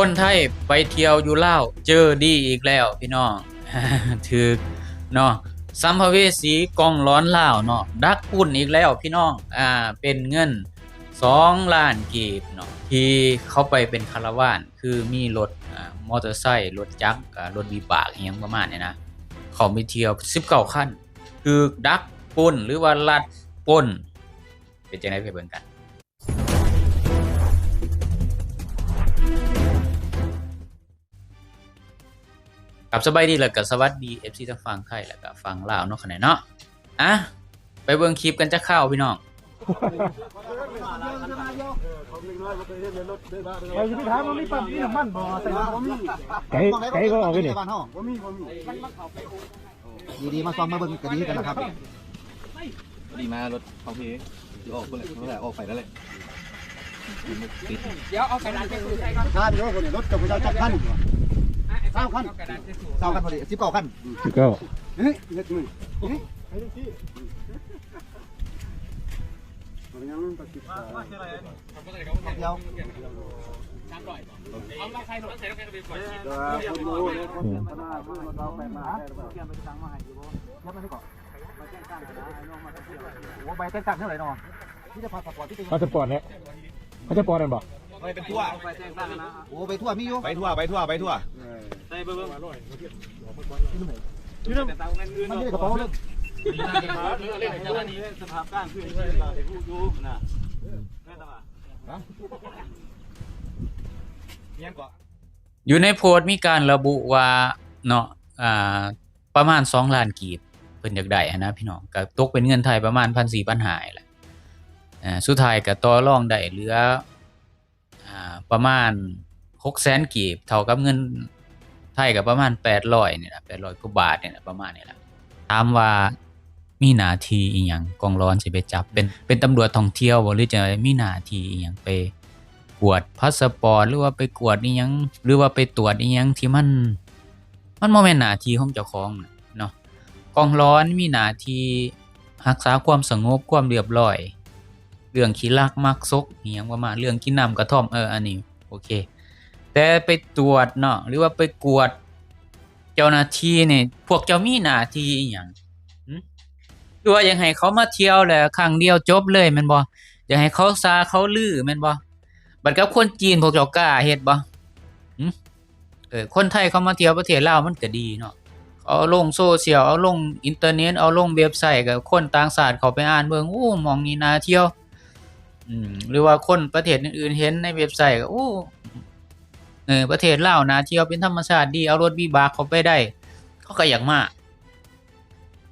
ຄົນໄທໄປທ່ຽວຢູ່ລາວ ເຈີດີອີກແລ້ວພີ່ນ້ອງ ຖືກເນາະ ສຳພະເວສີກອງຫຼອນລາວເນາະ ດັກປຸ້ນອີກແລ້ວພີ່ນ້ອງ ອ່າ ເປັນເງິນສອງລ້ານກີບເນາະ ທີ່ເຂົາໄປເປັນຄາລາວານ ຄືມີລົດ ອ່າ ມໍເຕີໄຊ ລົດຈັກ ອ່າ ລົດວິບາກ ອີ່ຫຍັງປະມານນີ້ນະ ເຂົ້າໄປທ່ຽວສິບເກົ້າຄັນ ຖືກດັກປຸ້ນ ຫຼືວ່າລັດປຸ້ນ ເປັນຈັ່ງໃດ ໄປເບິ່ງກັນ. ຄັບ ສະບາຍດີ ແລ້ວກະສະຫວັດດີ ເອັຟຊີ ທັງຝັ່ງໄທ ແລ້ວກະຝັ່ງລາວເນາະ ຂະແນນເນາະ ອ່ະ ໄປເບິ່ງຄລິບກັນຈັກຄາວພີ່ນ້ອງ. ຂ້ອຍຊິໄປຖາມວ່າມີປ້ຳ ມີນ້ຳມັນບໍ່ ໃສ່ ໄກ ໄກກໍອອກໄປນີ້ ບໍ່ມີ ບໍ່ມີ. ດີໆ ມາສ່ອງມາເບິ່ງກໍດີກັນລະຄັບ. ດີມາລົດເຂົາພີ ຊິອອກພຸ້ນແຫຼະ ອອກໄປແລ້ວແຫຼະ. ດຽວເອົາກະດາດເຊັກໃສ່ກ່ອນ ທ່ານຢູ່ພຸ້ນ ລົດເຈົ້າພະເຈົ້າຈັກຄັນ? ຊາວຄັນ ຊາວຄັນພໍດີ ສິບເກົ້າຄັນ ສິບເກົ້າ ເອີ ເຮັດມື ດຽວ ໂອ້ ໃບແຕ່ງຕັ້ງເທົ່າໃດເນາະ? ມີແຕ່ພາສະປອດ ພາສະປອດແຫຼະ ພາສະປອດນັ້ນບໍ່? ໂອ້ ໃບທົ່ວ ມີຢູ່ ໃບທົ່ວ ໃບທົ່ວ ໃບທົ່ວ ໃສ່ເບິ່ງ ຢູ່ນຳ ມັນຢູ່ໃນກະເປົາເລີຍ ສະພາບການຄືຊິໄດ້ຮູ້ຢູ່ນະ ແມ່ນຕະຫວາ ຮະ ອີ່ຫຍັງເກາະ? ຢູ່ໃນໂພສມີການລະບຸວ່າເນາະ ອ່າ ປະມານສອງລ້ານກີບ ເພິ່ນຢາກໄດ້ຫັ້ນນະພີ່ນ້ອງ ກະຕົກເປັນເງິນໄທປະມານພັນສີ່ພັນຫ້ານີ້ແຫຼະ ອ່າ ສຸດທ້າຍກະຕໍ່ລອງໄດ້ເຫຼືອ ອ່າ ປະມານຫົກແສນກີບ ເທົ່າກັບເງິນໄທກະປະມານແປດຮ້ອຍນີ້ລະ ແປດຮ້ອຍກວ່າບາດນີ້ລະ ປະມານນີ້ລະ. ຖາມວ່າມີໜ້າທີ່ອີ່ຫຍັງ ກອງຫຼອນຊິໄປຈັບ ເປັນ ເປັນຕຳຫຼວດທ່ອງທ່ຽວບໍ່ ຫຼືຈະມີໜ້າທີ່ອີ່ຫຍັງ ໄປກວດພາສະປອດ ຫຼືວ່າໄປກວດອີ່ຫຍັງ ຫຼືວ່າໄປຕວດອີ່ຫຍັງທີ່ມັນ ມັນບໍ່ແມ່ນໜ້າທີ່ຂອງເຈົ້າຂອງເນາະ. ກອງຫຼອນມີໜ້າທີ່ຮັກສາຄວາມສະຫງົບ ຄວາມລຽບຮ້ອຍ ເລື່ອງຂີ້ລັກມັກສົກ ອີ່ຫຍັງປະມານ ເລື່ອງກິນນ້ຳກະທ່ອມ ເອີ ອັນນີ້ໂອເຄ ແຕ່ໄປຕວດເນາະ ຫຼືວ່າໄປກວດ ເຈົ້າໜ້າທີ່ນີ້ ພວກເຈົ້າມີໜ້າທີ່ອີ່ຫຍັງ? ຫື? ຫຼືວ່າຢາກໃຫ້ເຂົາມາທ່ຽວແລ້ວຄັ້ງດຽວຈົບເລີຍແມ່ນບໍ່? ຢາກໃຫ້ເຂົາສ້າເຂົາລືແມ່ນບໍ່? ບັດກັບຄົນຈີນພວກເຈົ້າກ້າເຮັດບໍ່? ຫື? ເອີ ຄົນໄທເຂົາມາທ່ຽວປະເທດລາວມັນກະດີເນາະ ເຂົາເອົາລົງໂຊຊຽວ ເອົາລົງອິນເຕີເນັດ ເອົາລົງເວັບໄຊ ກະຄົນຕ່າງຊາດເຂົ້າໄປອ່ານເບິ່ງ ໂອ້ ໝ່ອງນີ້ໜ້າທ່ຽວ ອືມ ຫຼືວ່າຄົນປະເທດອື່ນໆເຫັນໃນເວັບໄຊ ກະ ໂອ້ ເອີ ປະເທດລາວໜ້າທ່ຽວ ເປັນທຳມະຊາດດີ ເອົາລົດວິບາກເຂົ້າໄປໄດ້ ເຂົາກະຢາກມາ.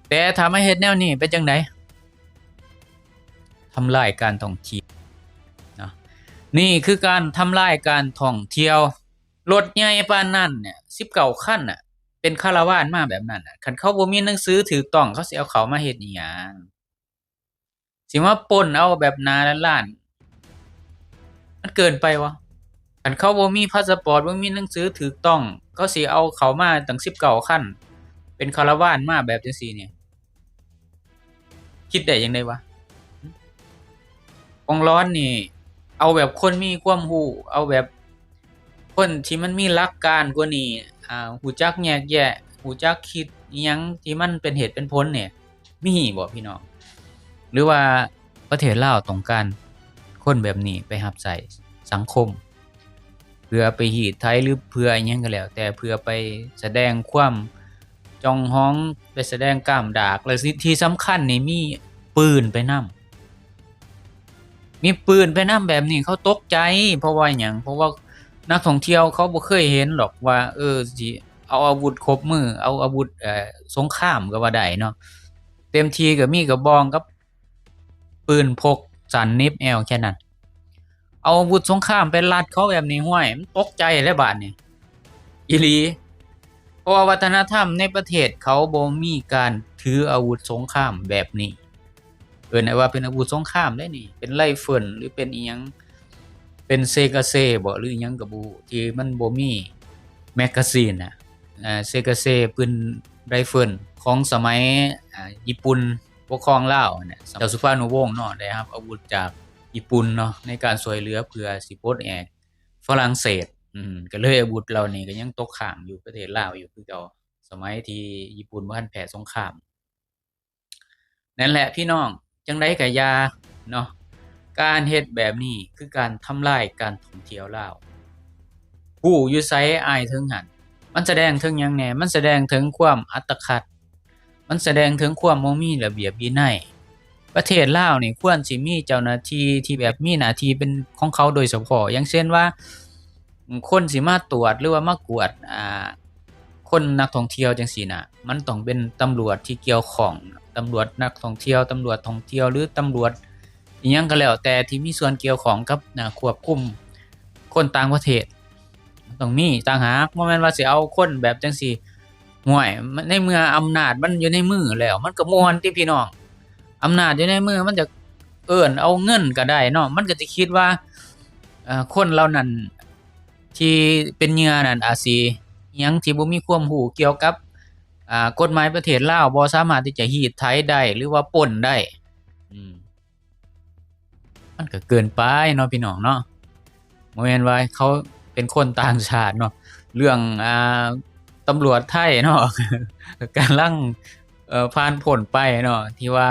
ແຕ່ຖ້າມາເຮັດແນວນີ້ເປັນຈັ່ງໃດ? ທຳລາຍການທ່ອງທ່ຽວເນາະ ນີ້ຄືການທຳລາຍການທ່ອງທ່ຽວ. ລົດໃຫຍ່ປານນັ້ນເນຍ ສິບເກົ້າຄັນນະ ເປັນຄາລາວານມາແບບນັ້ນນະ ຄັນເຂົາບໍ່ມີໜັງສືຖືກຕ້ອງ ເຂົາຊິເອົາເຂົ້າມາເຮັດອີ່ຫຍັງ? ຊິມາປຸ້ນເອົາແບບໜ້າລ້ານໆ ມັນເກີນໄປບໍ່? ຄັນເຂົາບໍ່ມີພາສະປອດ ບໍ່ມີໜັງສືຖືກຕ້ອງ ເຂົາຊິເອົາເຂົ້າມາຕັ້ງສິບເກົ້າຄັນ ເປັນຄາລາວານມາແບບຈັ່ງຊີ້ນີ້ ຄິດໄດ້ຈັ່ງໃດວະ? ກອງຫຼອນນີ້ ເອົາແບບຄົນມີຄວາມຮູ້ ເອົາແບບຄົນທີ່ມັນມີຫຼັກການກວ່ານີ້ ອ່າ ຮູ້ຈັກແຍກແຍະ ຮູ້ຈັກຄິດອີ່ຫຍັງທີ່ມັນເປັນເຫດເປັນຜົນນີ້ ມີບໍ່ພີ່ນ້ອງ? ຫຼືວ່າປະເທດລາວຕ້ອງການຄົນແບບນີ້ໄປຮັບໃຊ້ສັງຄົມ ເພື່ອໄປຮີດໄຖ ຫຼືເພື່ອອີ່ຫຍັງກະແລ້ວແຕ່ ເພື່ອໄປສະແດງຄວາມຈ່ອງຫອງ ໄປສະແດງກ້າມດາກ ແລະ ທີ່ສຳຄັນນີ້ມີປືນໄປນຳ ມີປືນໄປນຳແບບນີ້ ເຂົາຕົກໃຈ. ເພາະວ່າຫຍັງ? ເພາະວ່ານັກທ່ອງທ່ຽວເຂົາບໍ່ເຄີຍເຫັນດອກວ່າ ເອີ ຊິເອົາອາວຸດຄົບມື ເອົາອາວຸດ ເອີ ສົງຄາມກະວ່າໄດ້ເນາະ ເຕັມທີ່ກະມີກະບອງກັບ ປືນພົກສັ້ນເໜັບແອວແຄ່ນັ້ນ ເອົາອາວຸດສົງຄາມໄປລັດເຂົາແບບນີ້ ຫ້ວຍ ມັນຕົກໃຈແລ້ວບາດນີ້ ອີ່ຫຼີ. ເພາະວ່າວັດທະນະທຳໃນປະເທດເຂົາບໍ່ມີການຖືອາວຸດສົງຄາມແບບນີ້ ເອີ້ນໄດ້ວ່າເປັນອາວຸດສົງຄາມເດ້ນີ້ ເປັນໄຣເຟິນ ຫຼືເປັນອີ່ຫຍັງ ເປັນເຊກາເຊບໍ ຫຼືອີ່ຫຍັງກະບໍ່ຮູ້ ທີ່ມັນບໍ່ມີແມັກກາຊີນນະ ເຊກາເຊ ປືນໄຣເຟິນຂອງສະໄໝ ອາ ຍີ່ປຸ່ນ ປົກຄອງລາວຫັ້ນແຫຼະ ເຈົ້າສຸພານຸວົງເນາະ ໄດ້ຮັບອາວຸດຈາກຍີ່ປຸ່ນເນາະ ໃນການຊ່ວຍເຫຼືອເພື່ອຊິປົດແອກຝຣັ່ງເສດ ອືມ ກໍເລີຍອາວຸດເຫຼົ່ານີ້ກໍຍັງຕົກຄ້າງຢູ່ປະເທດລາວຢູ່ຄືເກົ່າ ສະໄໝທີ່ຍີ່ປຸ່ນບໍ່ທັນແພ້ສົງຄາມ. ນັ້ນແຫຼະພີ່ນ້ອງ, ຈັ່ງໃດກໍຢ່າເນາະ, ການເຮັດແບບນີ້ຄືການທຳລາຍການທ່ອງທ່ຽວລາວ. ຮູ້ຢູ່ໃສອາຍເຖິງຫັ້ນ. ມັນສະແດງເຖິງຫຍັງແດ່? ມັນສະແດງເຖິງຄວາມອັດຕະຂັດ, ມັນສະແດງເຖິງຄວາມບໍ່ມີລະບຽບວິໄນ. ປະເທດລາວນີ້ຄວນຊິມີເຈົ້າໜ້າທີ່ທີ່ແບບມີໜ້າທີ່ເປັນຂອງເຂົາໂດຍສະເພາະ, ຢ່າງເຊັ່ນວ່າ ຄົນຊິມາຕວດ ຫຼືວ່າມາກວດ ອ່າ ຄົນນັກທ່ອງທ່ຽວຈັ່ງຊີ້ນະ, ມັນຕ້ອງເປັນຕຳຫຼວດທີ່ກ່ຽວຂ້ອງ, ຕຳຫຼວດນັກທ່ອງທ່ຽວ, ຕຳຫຼວດທ່ອງທ່ຽວ ຫຼືຕຳຫຼວດອີ່ຫຍັງກໍແລ້ວແຕ່ທີ່ມີສ່ວນກ່ຽວຂ້ອງກັບ ອ່າ ຄວບຄຸມຄົນຕ່າງປະເທດ. ມັນຕ້ອງມີຕ່າງຫາກ, ບໍ່ແມ່ນວ່າຊິເອົາຄົນແບບຈັ່ງຊີ້. ຫ້ວຍ ໃນເມື່ອອຳນາດມັນຢູ່ໃນມືແລ້ວ ມັນກໍມ່ວນຕິພີ່ນ້ອງ. ອຳນາດຢູ່ໃນມື ມັນຈະເອີ້ນເອົາເງິນກໍໄດ້ເນາະ, ມັນກໍຈະຄິດວ່າ ເອີ ຄົນເຫຼົ່ານັ້ນທີ່ເປັນເຫຍື່ອນັ້ນອາດຊິຫຍັງທີ່ບໍ່ມີຄວາມຮູ້ກ່ຽວກັບ ອ່າ ກົດໝາຍປະເທດລາວ, ບໍ່ສາມາດທີ່ຈະຮີດໄຖໄດ້ ຫຼືວ່າປຸ້ນໄດ້. ອືມ ມັນກໍເກີນໄປເນາະພີ່ນ້ອງເນາະ, ບໍ່ແມ່ນວ່າເຂົາເປັນຄົນຕ່າງຊາດເນາະ. ເລື່ອງ ອ່າ ຕຳຫຼວດໄທເນາະ ກຳລັງ ເອີ ຜ່ານພົ້ນໄປເນາະ ທີ່ວ່າ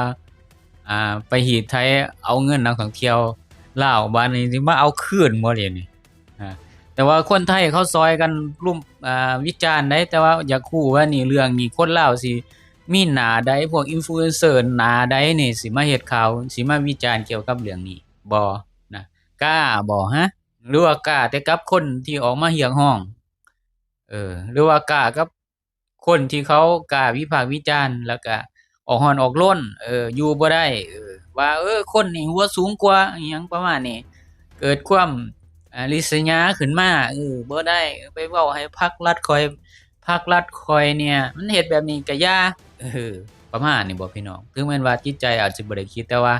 ອ່າ ໄປຮີດໄຖເອົາເງິນນັກທ່ອງທ່ຽວລາວ, ບາດນີ້ຊິມາເອົາຄືນບໍ່ດຽວນີ້? ແຕ່ວ່າຄົນໄທເຂົາຊ່ອຍກັນລຸມ ອ່າ ວິຈານໄດ໋, ແຕ່ວ່າຢາກຮູ້ວ່ານີ້ ເລື່ອງນີ້ຄົນລາວຊິມີໜ້າໃດ, ພວກອິນຟລູເອນເຊີໜ້າໃດນີ້ຊິມາເຮັດຂ່າວ ຊິມາວິຈານກ່ຽວກັບເລື່ອງນີ້ບໍ່ນະ? ກ້າບໍ່ຮະ? ຫຼືວ່າກ້າແຕ່ກັບຄົນທີ່ອອກມາຮຽກຮ້ອງ? ເອີ ຫຼືວ່າກ້າກັບ ຄົນທີ່ເຂົາກ້າວິພາກວິຈານ ແລ້ວກະອອກຮ້ອນອອກລົນ ເອີ ຢູ່ບໍ່ໄດ້ ເອີ ວ່າ ເອີ ຄົນນີ້ຫົວສູງກວ່າ ອີ່ຫຍັງປະມານນີ້, ເກີດຄວາມ ອາ ລິດສະຫຍາຂຶ້ນມາ ເອີ ບໍ່ໄດ້ ໄປເວົ້າໃຫ້ພັກລັດຂ້ອຍ ພັກລັດຂ້ອຍເນ່ຍ ມັນເຮັດແບບນີ້ກະຢ່າ ເອີ ປະມານນີ້ບໍພີ່ນ້ອງ? ເຖິງແມ່ນວ່າຈິດໃຈອາດຊິບໍ່ໄດ້ຄິດ ແຕ່ວ່າ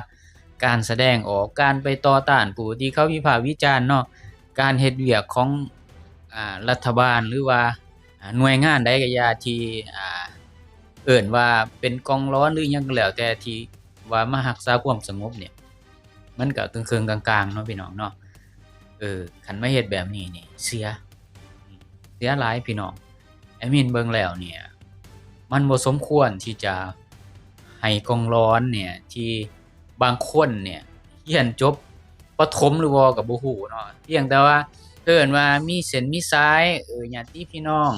ການສະແດງອອກ ການໄປຕໍ່ຕ້ານຜູ້ທີ່ເຂົາວິພາກວິຈານເນາະ, ການເຮັດວຽກຂອງ ອາ ລັດຖະບານ ຫຼືວ່າ ອາ ໜ່ວຍງານໃດກໍຢ່າທີ່ ອາ ເອີ້ນວ່າເປັນກອງຫຼອນ ຫຼືຫຍັງກໍແລ້ວແຕ່ ທີ່ວ່າມາຮັກສາຄວາມສະຫງົບນີ້ ມັນກໍເຄິ່ງໆກາງໆເນາະ ພີ່ນ້ອງເນາະ. ເອີ ຄັນມາເຮັດແບບນີ້ນີ້ເສຍ ເສຍຫຼາຍ ພີ່ນ້ອງ. ແອດມິນເບິ່ງແລ້ວນີ້ ມັນບໍ່ສົມຄວນທີ່ຈະໃຫ້ກອງຫຼອນນີ້ ທີ່ບາງຄົນນີ້ຮຽນຈົບປະຖົມຫຼືບໍ່ກໍບໍ່ຮູ້ເນາະ, ພຽງແຕ່ວ່າເອີ້ນວ່າມີເສັ້ນມີສາຍ ເອີ ຍາດຕິພີ່ນ້ອງ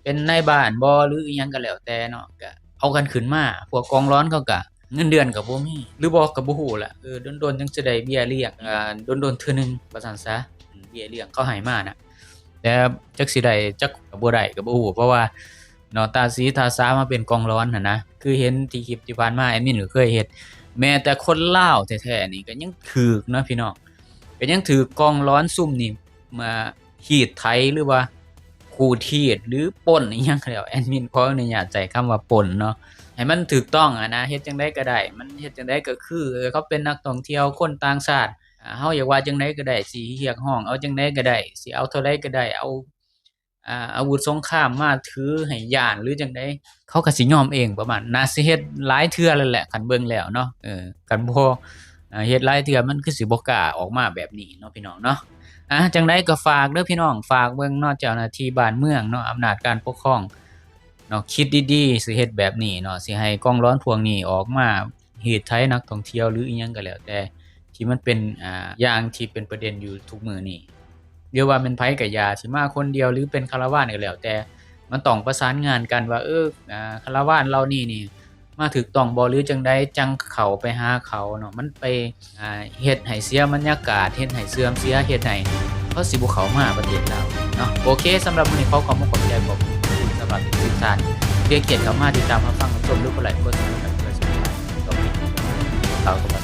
ເປັນນາຍບ້ານບໍ່ ຫຼືອີ່ຫຍັງກໍແລ້ວແຕ່ເນາະ, ກໍເອົາກັນຂຶ້ນມາ. ພວກກອງຫຼອນເຂົາກໍເງິນເດືອນກໍບໍ່ມີ ຫຼືບໍ່ກໍບໍ່ຮູ້ລະ, ເອີ ດົນໆຈັ່ງຊິໄດ້ເບ້ຍລ້ຽງ ອາ ດົນໆເທື່ອໜຶ່ງວ່າຊັ້ນຊະ, ເບ້ຍລ້ຽງເຂົາໃຫ້ມານະ. ແຕ່ຈັກຊິໄດ້ຈັກບໍ່ໄດ້ກໍບໍ່ຮູ້ ເພາະວ່າເນາະ ຕາສີຕາສາມາເປັນກອງຫຼອນຫັ້ນນະ. ຄືເຫັນທີ່ຄລິບທີ່ຜ່ານມາ ແອດມິນກໍເຄີຍເຮັດ, ແມ້ແຕ່ຄົນລາວແທ້ໆນີ້ກໍຍັງຖືກເນາະ ພີ່ນ້ອງ, ກໍຍັງຖືກກອງຫຼອນຊຸມນີ້ມາຮີດໄຖ ຫຼືວ່າຂູດຮີດ ຫຼືປົ້ນອີ່ຫຍັງກໍແລ້ວ. ແອດມິນຂໍອະນຸຍາດໃຊ້ຄຳວ່າປົ້ນເນາະ ໃຫ້ມັນຖືກຕ້ອງຫັ້ນນະ, ເຮັດຈັ່ງໃດກໍໄດ້ ມັນເຮັດຈັ່ງໃດກໍຄື ເອີ ເຂົາເປັນນັກທ່ອງທ່ຽວຄົນຕ່າງຊາດ ອາ ເຮົາຢາກວ່າຈັ່ງໃດກໍໄດ້ ຊິຮຽກຮ້ອງເອົາຈັ່ງໃດກໍໄດ້ ຊິເອົາເທົ່າໃດກໍໄດ້ ເອົາ ອາ ອາວຸດສົງຄາມມາຖືໃຫ້ຢ້ານ ຫຼືຈັ່ງໃດ ເຂົາກໍຊິຍອມເອງປະມານ. ໜ້າຊິເຮັດຫຼາຍເທື່ອແລ້ວແຫຼະ ຄັນເບິ່ງແລ້ວເນາະ, ເອີ ຄັນບໍ່ ອາ ເຮັດຫຼາຍເທື່ອ ມັນຄືຊິບໍ່ກ້າອອກມາແບບນີ້ເນາະ ພີ່ນ້ອງເນາະ. ອາ ຈັ່ງໃດກໍຝາກເດີ ພີ່ນ້ອງ, ຝາກເບິ່ງເນາະ ເຈົ້າໜ້າທີ່ບ້ານເມືອງເນາະ, ອຳນາດການປົກຄອງເນາະ, ຄິດດີໆ ຊິເຮັດແບບນີ້ເນາະ, ຊິໃຫ້ກອງຫຼອນພວກນີ້ອອກມາ ຮີດໄຖນັກທ່ອງທ່ຽວ ຫຼືອີ່ຫຍັງກໍແລ້ວແຕ່ ທີ່ມັນເປັນ ອ່າ ຢ່າງທີ່ເປັນປະເດັນຢູ່ທຸກມື້ນີ້ ຫຼືວ່າແມ່ນໃຜກໍຢ່າ ຊິມາຄົນດຽວ ຫຼືເປັນຄາລາວານກໍແລ້ວແຕ່ ມັນຕ້ອງປະສານງານກັນວ່າ ເອີ ອ່າ ຄາລາວານເຫຼົ່ານີ້ນີ້ມາຖືກຕ້ອງບໍ່ ຫຼືຈັ່ງໃດ ຈັ່ງເຂົ້າໄປຫາເຂົາເນາະ. ມັນໄປ ອ່າ ເຮັດໃຫ້ເສຍບັນຍາກາດ ເຮັດໃຫ້ເສື່ອມເສຍ ເຮັດໃຫ້ເຂົາຊິບໍ່ເຂົ້າມາປະເທດລາວເນາະ. ໂອເຄ ສຳລັບມື້ນີ້ຂໍຂອບອົກຂອບໃຈ ຂອບຄຸນສຳລັບທຸກທ່ານທີ່ໃຫ້ກຽດເຂົ້າມາຕິດຕາມຮັບຟັງຮັບຊົມ ຫຼືກົດໄລກົດແຊ ເພື່ອເປັນກຳລັງໃຈໃຫ້ກັບເຮົາ.